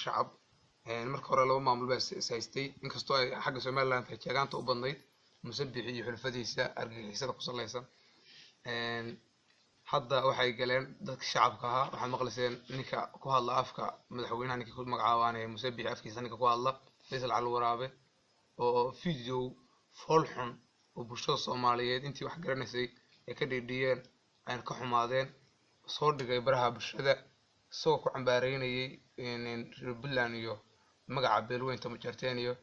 Shacab marka hore laba maamul baa is haystay, inkastoo ay xagga Somaliland tahay jeegaanta u badnayd Musabixi iyo xulfadiisa argagixisada ku salaysan. Hadda waxay galeen dadka shacabka ahaa. Waxaad maqlayseen ninka ku hadla afka madaxweynaha, ninka ku magacaabaanaya Musabixi afkiisa, ninka ku hadla Faysal Cali Waraabe, oo video fool xun oo bulshada Soomaaliyeed intii wax garanaysay ay ka dhiidhiyeen ayna ka xumaadeen soo dhigay baraha bulshada, isagoo ku cambaareynayay reer Puntland iyo magaca beelweynta Majarteen iyo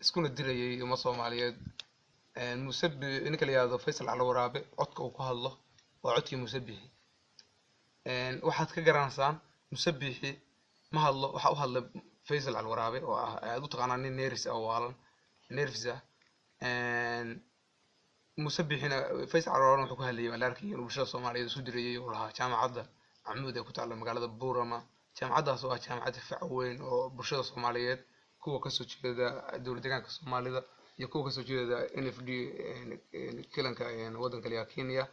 iskuna dirayay umad Soomaaliyeed. Musabi ninka la yihahdo Faysal Cali Waraabe, codka uu ku hadlo waa codkii Musabixi. Waxaad ka garanaysaan Musabixi ma hadlo, waxa u hadla Faysal Cali Waraabe oo ah aad u taqaanaa nin neris ah oo waalan nervis ah. Musabixina Faysal Cali Waraabe wuxuu ku hadlayay baan la arkayay inuu bulshada Soomaaliyeed isu dirayay uu lahaa jaamacadda Camuud ee ku taalla magaalada Buurama, jaamacaddaas oo ah jaamacad fac weyn oo bulshada Soomaaliyeed, kuwa kasoo jeeda dowlad deegaanka Soomaalida iyo kuwa kasoo jeeda NFD kilanka waddanka la Kenya,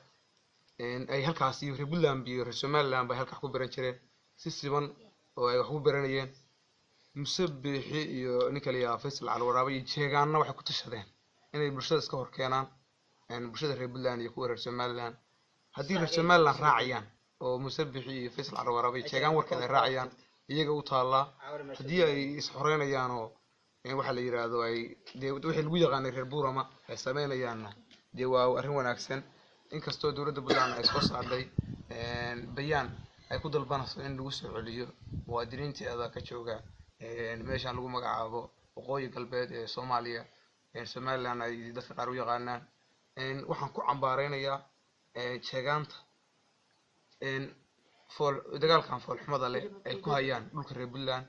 ay halkaas iyo reer Puntland iyo reer Somaliland bay halkaas ku baran jireen si siman oo ay wax ku baranayeen. Musabixi iyo ninka la yihahdo Faysal Cali Waraabe iyo jeegaanna waxay ku tashadeen inay bulshada iska hor keenaan, bulshada reer Puntland iyo kuwa reer Somaliland. Haddii reer Somaliland raacayaan oo Musabixi iyo Faysal Cali Waraabe iyo jeegaan warkeeda ay raacayaan, iyaga u taallaa. Haddii ay is-xoreynayaan oo waxa la yidhaahdo ay dee wixii lagu yaqaanay reer Buurama ay sameynayaanna, dee waa arrin wanaagsan. Inkastoo dowladda Puntland ay soo saartay bayaan ay ku dalbanayso in lagu soo celiyo muwaadiniinteeda ka jooga meeshan lagu magacaabo waqooyi galbeed ee Soomaaliya, Somaliland ay dadka qaar u yaqaanaan, waxaan ku cambaareynayaa jeegaanta fool dagaalkan foolxumada leh ay ku hayaan dhulka reer Puntland,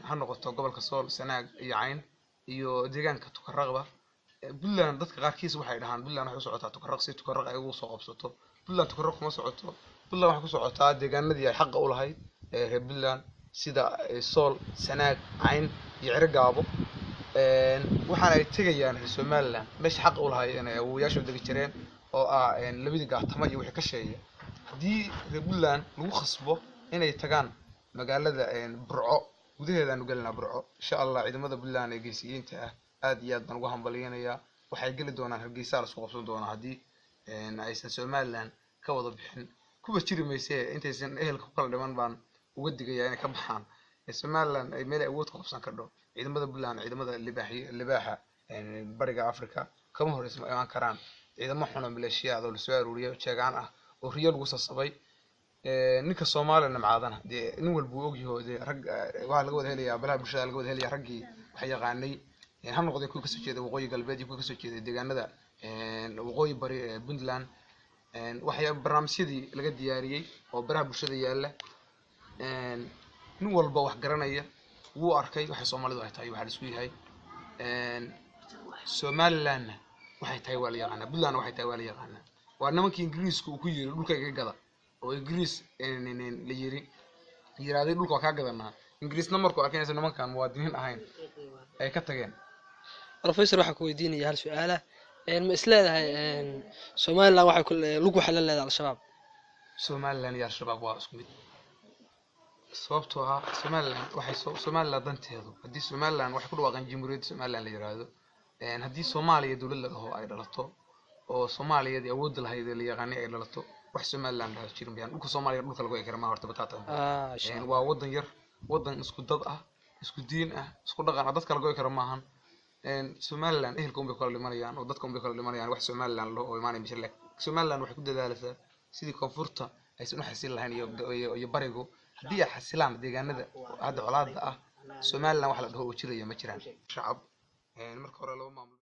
ha noqoto gobolka Sool, Sanaag iyo Cayn iyo deegaanka Tukaraqba. Puntland dadka qaarkiis waxay dhahaan Puntland waxay u socotaa Tukaraq si Tukaraq ay ugu soo qabsato. Puntland Tukaraq kuma socoto. Puntland waxay ku socotaa deegaanadii ay xaqa u lahayd ee reer Puntland, sida Sool, Sanaag, Cayn iyo Cirigaabo. Waxaana ay tegayaan reer Somaliland meesha xaqa u lahayd inay awowayaashu degi jireen oo ah labadii gaatamo iyo wixii ka sheeya. Haddii reer Puntland lagu khasbo inay tagaan magaalada Burco, gudaheedaanu gelinaa Burco insha Allah. Ciidamada Puntland ee geesiyiinta ah aad iyo aad baan ugu hambalyeynayaa. Waxay geli doonaan Hargeysa, la isku qabsan doonaa haddii aysan Somaliland ka wada bixin. Kuwa jiri mayse intaysan ehelka ku kala dhiman baan uga digayaa inay ka baxaan Somaliland ay meel ay awood ku qabsan kardho. Ciidamada Puntland, ciidamada libaaxi libaaxa bariga Africa, kama hor isma imaan karaan ciidamo xun oo maleeshiyaad oo lasoo aruuriyo jeegaan ah oo riyo lagu sasabay. Ninka Soomaaliya namcaadana dee nin walba uu ogyaho, dee rag waxaa laga wada helayaa balaha bulshada laga wada helayaa raggii wax yaqaanay, ha noqday kuwa kasoo jeeda waqooyi galbeed iyo kuwa kasoo jeeda deegaanada waqooyi bari ee Puntland, waxyaa barnaamijyadii laga diyaariyey oo baraha bulshada yaalla. Nin walba wax garanaya wuu arkay waxay Soomaalidu ay tahay, waxaa la isku yahay. Somalilandna waxay tahay waa la yaqaanaa, Puntlandna waxay tahay waa la yaqaanaa. Waa nimankii Ingiriisku uu ku yiri dhulka iga gada, oo Ingiriis la yiri yiraahday dhulka waa kaa gadanaa. Ingiriisna markuu arkay inaysan nimankan muwaadiniin ahayn ay ka tageen. Professor, waxaan ku weydiinaya hal su-aala. Ma is leedahay Somaliland waxay ku lug waxay la leedahay Al-Shabaab? Somaliland iyo Al-Shabaab waa isku mid, sababtoo ah Somaliland waxay Somaliland danteedu, haddii Somaliland waxay ku dhawaaqeen jamhuuriyadda Somaliland la yiraahdo, haddii Soomaaliya dowlad la dhaho ay dhalato oo Soomaaliyadii awoodda lahayd ee la yaqaanay ay dhalato, wax Somaliland dhaho jirin bayaan. Dhulka Soomaaliya dhulka lagu egi kara ma horta bataata. Waa wadan yar, wadan isku dad ah, isku diin ah, isku dhaqan ah, dadka la go'i kara maahan. Somaliland ehelka unbay kala dhimanayaan oo dadka unbay kala dhimanayaan. Wax Somaliland loo oo imaanaya mishe leh. Somaliland waxay ku dadaalaysaa sidii koonfurta aysan u xasilin lahayn iyo barigu. Haddii ay xasilaan deegaanada hadda colaada ah, Somaliland wax la dhaho oo jiraya ma jiraan. Shacab marka hore laba maamul.